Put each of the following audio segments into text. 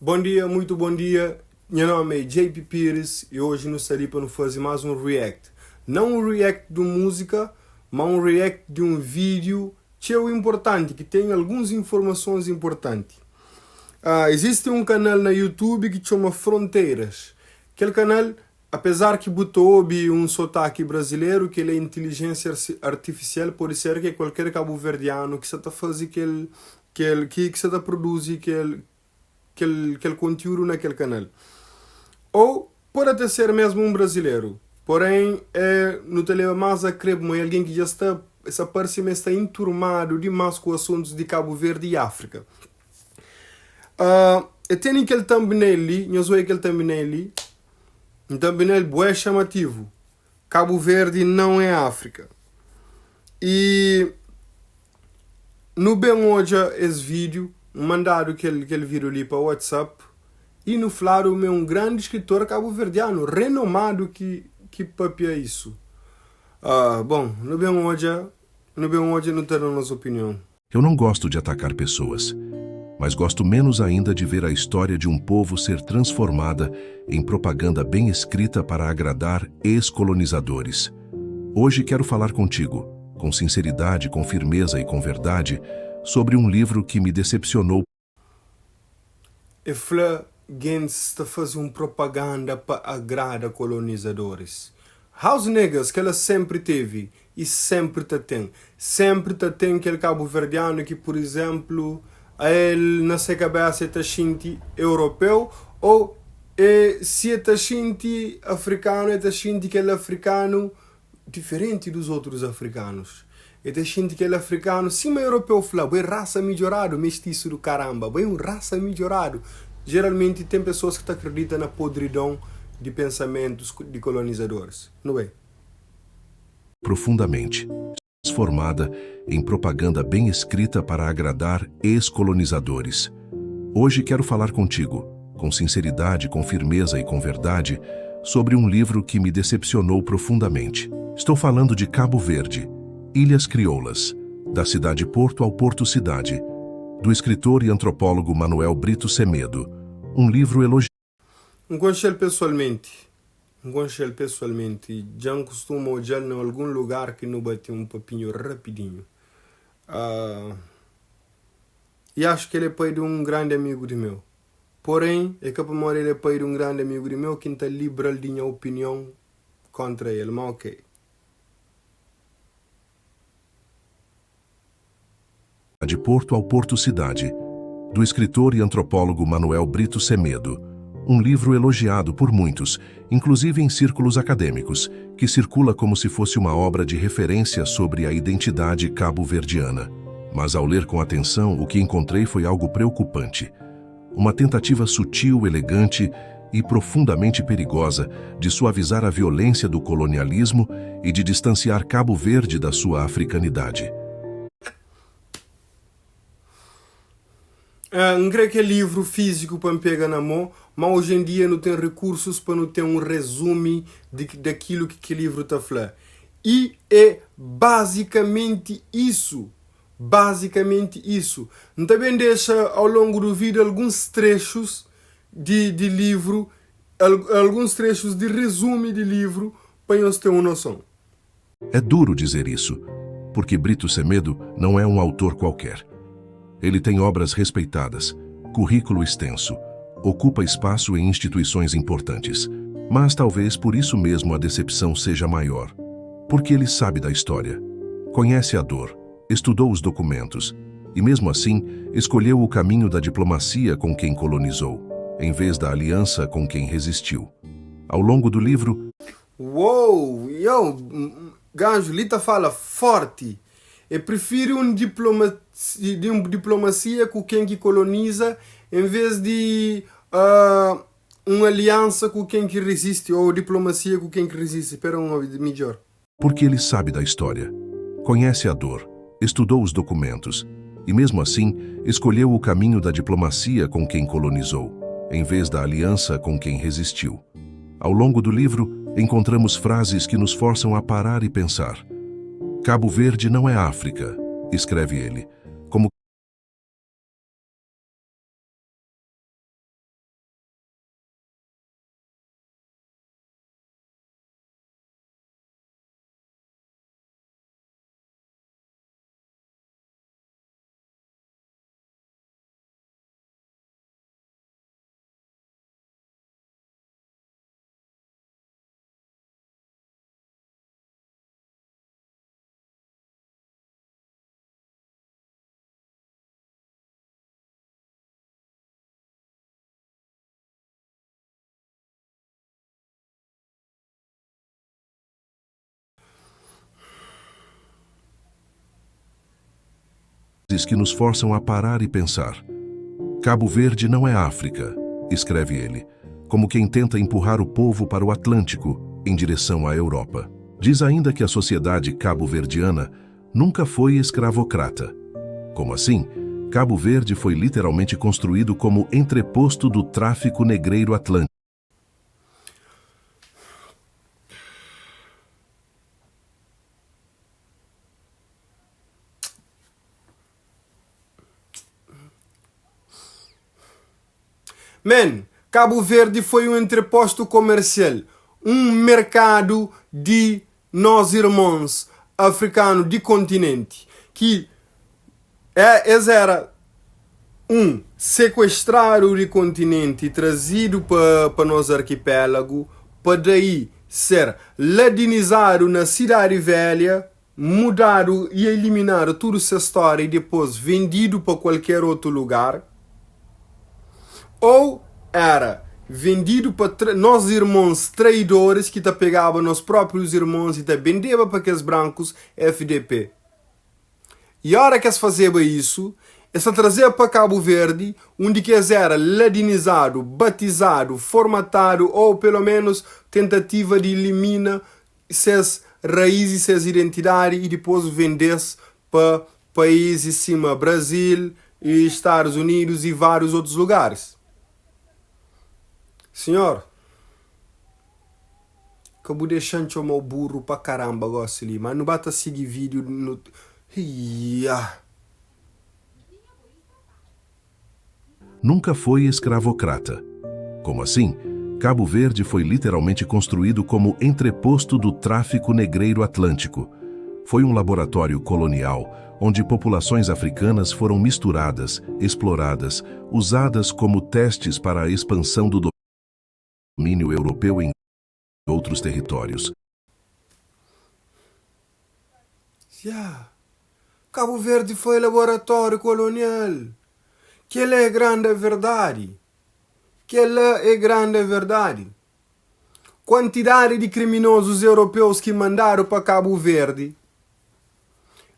Bom dia, muito bom dia. Nha nome é JP Pires e hoje nu sta li pa nu faze mais um react. Não um react de um música, mas um react de um vídeo txeu importante ki tem alguns informações importante. Ah, existe um canal na YouTube ki txoma Fronteiras. Kel canal Apesar ki bu ta obi un sotaki brazileru, kel é intilijensia artifisial, pode ser ki é kualker kabuverdianu ki sa ta faze kel kel ki ki sa ta produzi kel kel kel kontiudu na kel kanal. Ou pode até ser mesmu un brazileru. Porém, é nu ta leba más a kre ma é algen ki dja sta sa parse ma e sta inturmadu dimás ku asuntus di Kabu Verdi i Áfrika. E tene kel thumbnail li, nhos oia kel thumbnail li, un thumbnail bué chamativu, Cabo Verde não é África. E nu ben odja es vídeo, N mandadu kel kel vídeo li pa WhatsApp e nu fladu ma é un grandi skritor kabuverdianu renomadu ki ki papia isu. Bon, nu ben odja, nu ben odja nu ta da nos opinion. Eu não gosto de atacar pessoas, mas gosto menos ainda de ver a história de um povo ser transformada em propaganda bem escrita para agradar ex-colonizadores. Hoje quero falar contigo, com sinceridade, com firmeza e com verdade, sobre um livro que me decepcionou. E fla gentis ta faze un propaganda pa agrada kolonizadoris. House niggas kela sempri tevi i sempri ta ten. Sempri ta ten kel kabuverdianu ki pur izemplu ael na se kabesa e ta xinti europeu ou e si e ta xinti afrikanu e ta xinti kel afrikanu Diferenti dos otrus afrikanus. E ta xinti kel afrikanu sima europeu fla, bo é rasa midjoradu, mestisu du karamba, bo é un rasa midjoradu. Jeralmenti ten pesoas ki ta akredita na podridon di pensamentus di kolonizadoris. Nu bai. Profundamente. Formada em propaganda bem escrita para agradar ex-colonizadores. Hoje quero falar contigo, com sinceridade, com firmeza e com verdade, sobre um livro que me decepcionou profundamente. Estou falando de Cabo Verde, Ilhas Crioulas, da cidade Porto ao Porto Cidade, do escritor e antropólogo Manuel Brito Semedo, um livro elogiado. N konxe-l pesoalmenti. N konxe-l pesoalmenti. Dja N kustuma odja-l na algun lugar ki nu bati un papinhu rapidinhu. I axu ki el é pai di un grandi amigu di meu. Porém, é ka pamodi el é pai di un grandi amigu di meu ki N ta libra-l di nha opinion kóntra el. Má ok. De Porto ao Porto Cidade, do escritor e antropólogo Manuel Brito Semedo, um livro elogiado por muitos, inclusive em círculos acadêmicos, que circula como se fosse uma obra de referência sobre a identidade cabo-verdiana. Mas ao ler com atenção, o que encontrei foi algo preocupante. Uma tentativa sutil, elegante e profundamente perigosa de suavizar a violência do colonialismo e de distanciar Cabo Verde da sua africanidade. N kre kel livru fíziku pa N pega na mô, má oji en dia nu ten rikursus pa nu ten un rezumi di dakilu ki kel livru ta fla. I é bazikamenti isu! Bazikamenti isu. N ta ben dexa au longu du vídiu alguns trexus di di livru, alguns trexus di rezumi di livru pa nhos ten un noson. É duro dizer isso, porque Brito Semedo não é um autor qualquer. Ele tem obras respeitadas, currículo extenso, ocupa espaço em instituições importantes. Mas talvez por isso mesmo a decepção seja maior. Porque ele sabe da história, conhece a dor, estudou os documentos e, mesmo assim, escolheu o caminho da diplomacia com quem colonizou, em vez da aliança com quem resistiu. Ao longo do livro, Uou! Yo! Gajo li ta fala forti! E prifiri un di un diplomasia ku ken ki koloniza en ves di un aliansa ku ken ki rizisti ou diplomasia ku ken ki rizisti. Pera un obi midjor. Porque ele sabe da história, conhece a dor, estudou os documentos e, mesmo assim, escolheu o caminho da diplomacia com quem colonizou, em vez da aliança com quem resistiu. Ao longo do livro, encontramos frases que nos forçam a parar e pensar. Cabo Verde não é África, escreve ele, como. que nos forçam a parar e pensar. Cabo Verde não é África, escreve ele, como quem tenta empurrar o povo para o Atlântico, em direção à Europa. Diz ainda que a sociedade cabo-verdiana nunca foi escravocrata. Como assim? Cabo Verde foi literalmente construído como entreposto do tráfico negreiro atlântico. Man, Cabo Verde foi um entreposto comercial, um mercado di nos irmons africano di continente, ki es era um sequestrado di continente trazido pa nos arquipélago pa daí ser ladinizado na Cidade Velha, mudadu i eliminadu tudu ses stória i dipôs vendidu pa kualker otu lugar, ô éra vendidu pa nos irmons traidoris ki ta pegaba nos próprius irmons i ta bendeba pa kes brankus FDP. I óra ki es fazeba isu, es ta trazeba pa Kabu Verdi, undi ki es éra ladinizadu, batizadu, formatadu ô, peloménus, tentativa di ilimina ses raiz i ses identidadi i dipôs vende-s pa paízis sima Brazil i Stadus Unidus i várius otus lugaris. Sinhor, ka bu dexa-m txoma-u burru pa karamba gósi li, má nu ba ta sigi vídiu nu. Hiaa. Nunca foi escravocrata. Como assim? Cabo Verde foi literalmente construído como entreposto do tráfico negreiro atlântico. Foi um laboratório colonial onde populações africanas foram misturadas, exploradas, usadas como testes para a expansão do domínio europeu em outros territórios. Ya. Cabo Verde foi laboratório colonial. Kel-la é granda verdadi. Kel-la é granda verdadi. Kuantidadi di kriminozus europeus ki mandadu pa Cabo Verde,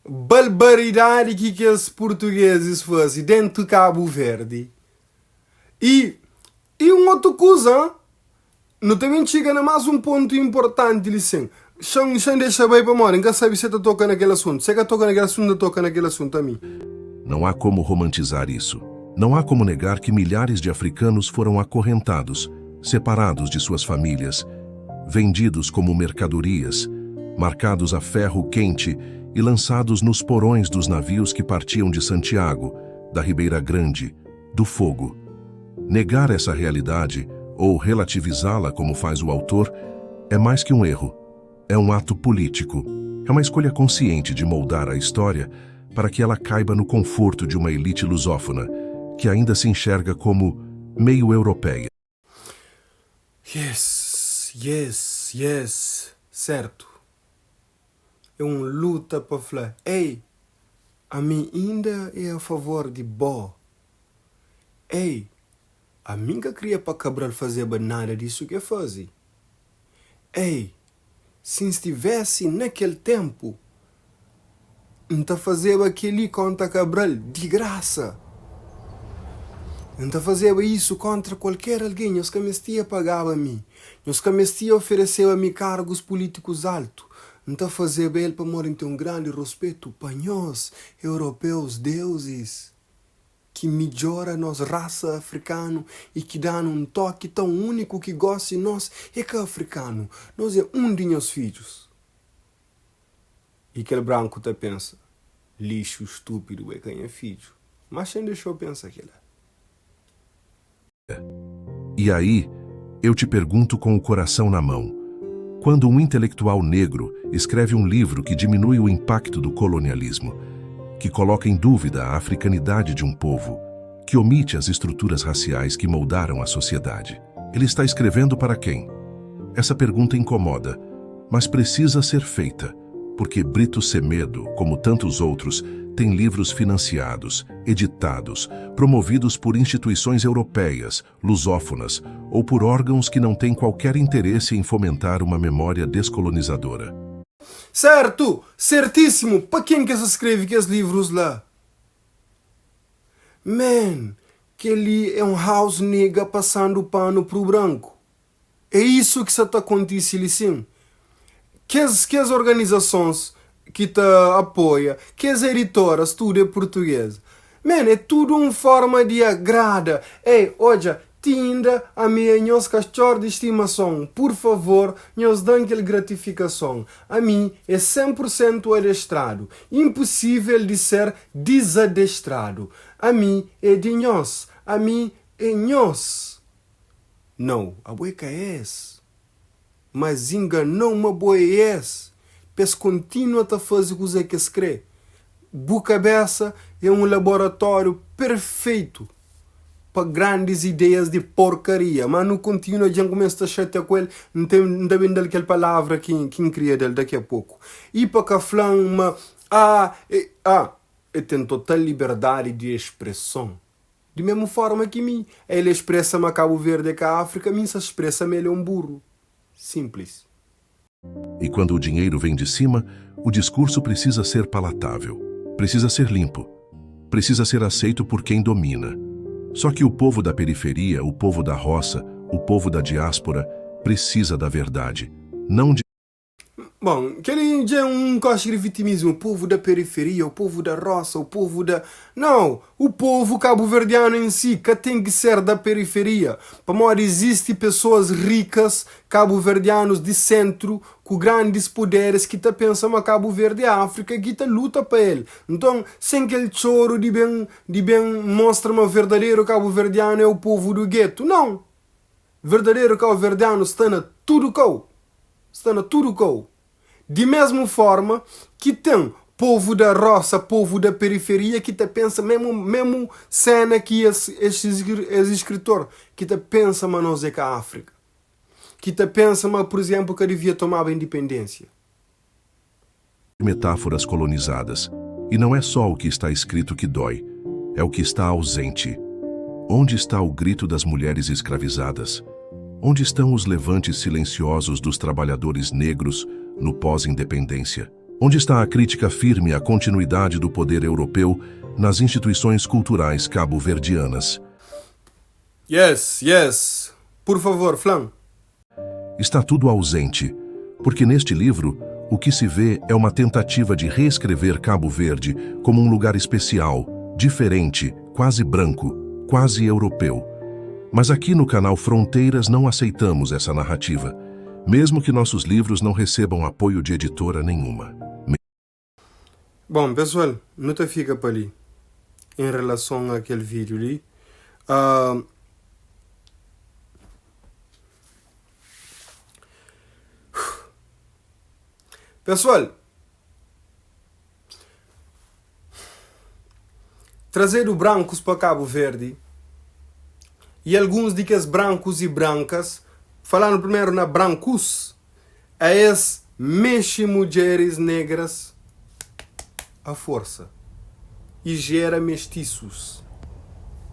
balbaridadi ki kes purtugezis faze dentu Cabo Verde i i un otu kuza, Nu ta ben txiga na más un pontu inportanti li sin. Xa-m xa-m dexa bai pamodi N ka sabe si el ta toka na kel asuntu. Si el ka toka na kel asuntu, N ta toka na kel asuntu ami. Não há como romantizar isso. Não há como negar que milhares de africanos foram acorrentados, separados de suas famílias, vendidos como mercadorias, marcados a ferro quente e lançados nos porões dos navios que partiam de Santiago, da Ribeira Grande, do Fogo. Negar essa realidade, ou relativizá-la como faz o autor, é mais que um erro. É um ato político. É uma escolha consciente de moldar a história para que ela caiba no conforto de uma elite lusófona que ainda se enxerga como meio europeia. Yes, yes, yes, sertu. É un luta pa fla, Ei, ami inda é a favor di bo. Ei, ami N ka kria pa Cabral fazeba nada disu ki e faze. Ei, si N stivesi na kel tenpu, N ta fazeba kel-li konta Cabral di grasa. N ta fazeba isu kontra kualker algen, nhos ka mestia pagaba mi, nhos ka mestia ofereseba mi kargus pulítikus altu. N ta fazeba el pamodi N ten un grandi ruspetu pa nhos, europeus deuzis. ki midjora nos rasa afrikanu i ki da-nu un toki tãu úniku ki gósi nos é ka afrikanu, nos é un di nhos fidjus. I kel branku ta pensa, Lixu stúpidu, bo é ka nha fidju. Má xa-m dexa-u pensa kel-la. E aí, eu te pergunto com o coração na mão: quando um intelectual negro escreve um livro que diminui o impacto do colonialismo, que coloca em dúvida a africanidade de um povo, que omite as estruturas raciais que moldaram a sociedade, ele está escrevendo para quem? Essa pergunta incomoda, mas precisa ser feita, porque Brito Semedo, como tantos outros, tem livros financiados, editados, promovidos por instituições europeias, lusófonas ou por órgãos que não têm qualquer interesse em fomentar uma memória descolonizadora. Sertu! Sertíssimu! Pa ken ki es ta skrebe kes livrus la? Man, kel-li é un house nigga pasandu panu pro branku. É isu ki sa ta kontise li sin. Kes kes organizasons ki ta apoia kes editoras tudu é purtuges. Man, é tudu un forma di agrada. Ei, odja, ti inda ami é nhos kaxor di stimason. Pur favor, nhos da-m kel gratifikason. Ami é 100 pur sentu adestradu. Inpusível di ser dizadestradu. Ami é di nhos. Ami é nhos. Nau, abo é ka es. Mas inganou ma bo é es, pa es kontinua ta faze kuzê ki es krê. Bu kabésa é un laboratóriu perfeitu pa grandis ideias di porkaria. Má nu kontinua, dja N kumesa ta xatia ku el, N ten, N ta ben da-l kel palavra ki, ki N kria da-l daqui a poku. I pa ka fla-m ma, ah, e, ah, e ten total liberdadi di espreson. Di mesmu forma ki mi, el espresa ma Kabu Verdi é ka Áfrika, mi N sa espresa ma el é un burru. Simplis. E quando o dinheiro vem de cima, o discurso precisa ser palatável, precisa ser limpo, precisa ser aceito por quem domina. Só que o povo da periferia, o povo da roça, o povo da diáspora, precisa da verdade, não de. Bon, kel-li dja é un koxa di vitimismu, o povu da periferia, o povu da rosa, o povu da. Nau! O povu kabuverdianu en si ka ten ki ser da periferia, pamodi izisti pesoas rikas kabuverdianus di sentru ku grandis puderis ki ta pensa ma Kabu Verdi é Afrika i ki ta luta pa el. Nton, sen kel txoru di ben di ben mostra ma verdaderu kabuverdianu é o povu du getu. Nau! Verdaderu kauverdianu sta na tudu kau. Sta na tudu kau. Di mesmu forma ki ten povu da rosa, povu da periferia ki ta pensa memu memu sena ki es es es iskritor ki ta pensa ma nos e ka Afrika. Ki ta pensa ma pur izenplu ka devia tomaba indipendensia. Metáforas colonizadas. E não é só o que está escrito que dói, é o que está ausente. Onde está o grito das mulheres escravizadas? Onde estão os levantes silenciosos dos trabalhadores negros no pós-independência? Onde está a crítica firme à continuidade do poder europeu nas instituições culturais cabo-verdianas? Yes, yes. Por favor, fla-m. Está tudo ausente, porque neste livro o que se vê é uma tentativa de reescrever Cabo Verde como um lugar especial, diferente, quase branco, quase europeu. Mas aqui no canal Fronteiras não aceitamos essa narrativa, mesmo que nossos livros não recebam apoio de editora nenhuma. Bon, pesoal, nu ta fika pa li en relason a kel vídiu li. Uh, Pesoal, trazedu brankus pa Kabu Verdi i alguns di kes brankus i brankas, falanu primeru na brankus, A es mexe mudjeris negras a forsa i jera mestisus,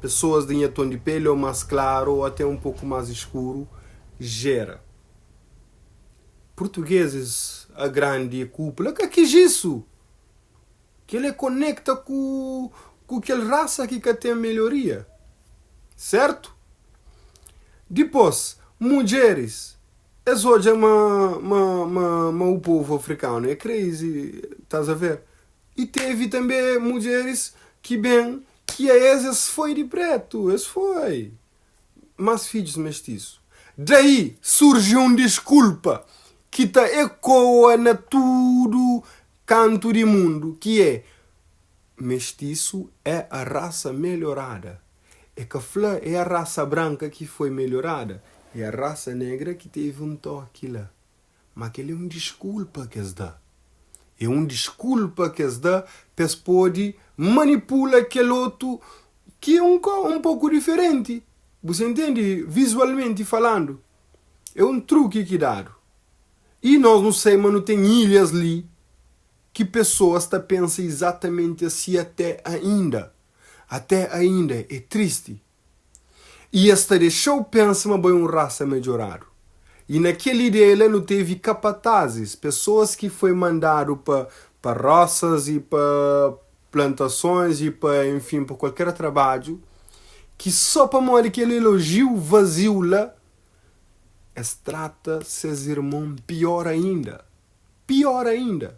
pesoas di nha ton di peli o mas klaru o ate un poku mas iskuru, jera. Purtugezis a grandi kupula ka kis isu! Kel e konekta ku ku kel rasa ki ka ten melhoria. Sertu? Dipos, mudjeris, es odja ma ma ma ma u povu afrikanu e crazy, tas a ver? I tevi tanbe mudjeris ki ben ki a es es foi di pretu, es foi. Mas fidjus mestisu. Daí surji un diskulpa ki ta ekoa na tudu kantu di mundu, ki é, Mestisu é a rasa melhorada. É ka fla é a rasa branka ki foi melhorada, é a rasa negra ki tevi un toki la. Ma kel é un diskulpa ki es da. É un diskulpa ki es da pa es pode manipula kel otu ki é un un poku diferenti. Bu sa intende? Vizualmenti falandu. É un truki ki dadu. I nos nu sai ma nu ten ilhas li ki pesoas ta pensa izatamenti asi até ainda. Até ainda. É tristi. I es ta dexa-u pensa ma bo é un rasa medjoradu. I na kel ideia la nu tevi kapatazis, pesoas ki foi mandadu pa pa rosas i pa. plantasons i pa, enfin, pa kualker trabadju, ki sô pamodi kel elojiu vaziu la, es trata ses irmon pior ainda. Pior ainda!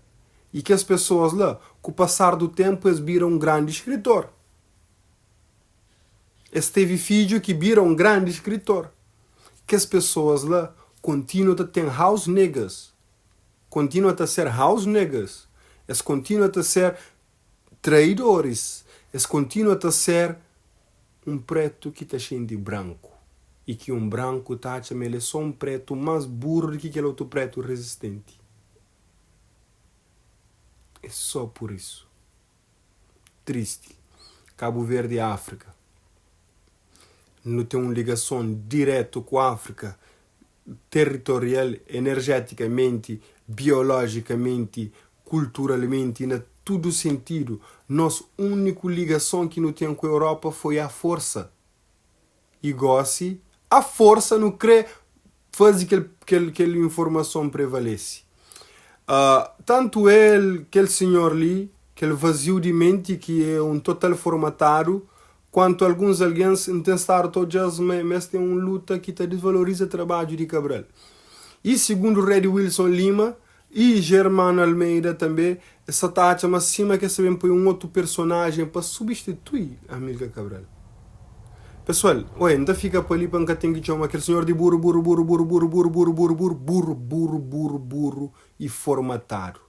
I kes pesoas la, ku pasar du ténpu es bira un grandi skritor. Es tevi fidju ki bira un grandi skritor. Kes pesoas la kontinua ta ten house niggas, kontinua ta ser house niggas, es kontinua ta ser traidoris, es kontinua ta ser un pretu ki ta xinti branku i ki un branku ta atxa ma el é sô un pretu más burru di ki kel otu pretu rezistenti. É sô pur isu. Tristi. Kabu Verdi Áfrika. Nu ten un ligason diretu ku Áfrika, territorial, enerjetikamenti, biolojikamenti, kulturalmenti, na tudu sentidu. Nos úniku ligason ki nu ten ku Europa foi a forsa. I gósi, a forsa nu krê faze kel, kel, kel informason prevalese. Tantu el, kel sinhor li, kel vaziu di menti ki é un total formatadu, kuantu alguns algens, N ten stadu ta odja-s ma es ten un luta ki ta disvaloriza trabadju di Cabral. I sigundu Red Wilson Lima i Germano Almeida tanbe, es sa ta atxa ma sima ki es ta ben poi un otu personajen pa substitui Amilcar Cabral. Pesoal, oi, N ta fika pa li pa N ka ten ki txoma kel sinhor di buru, buru, buru, buru, buru, buru, buru, buru, buru, buru, buru, buru, buru i formatadu.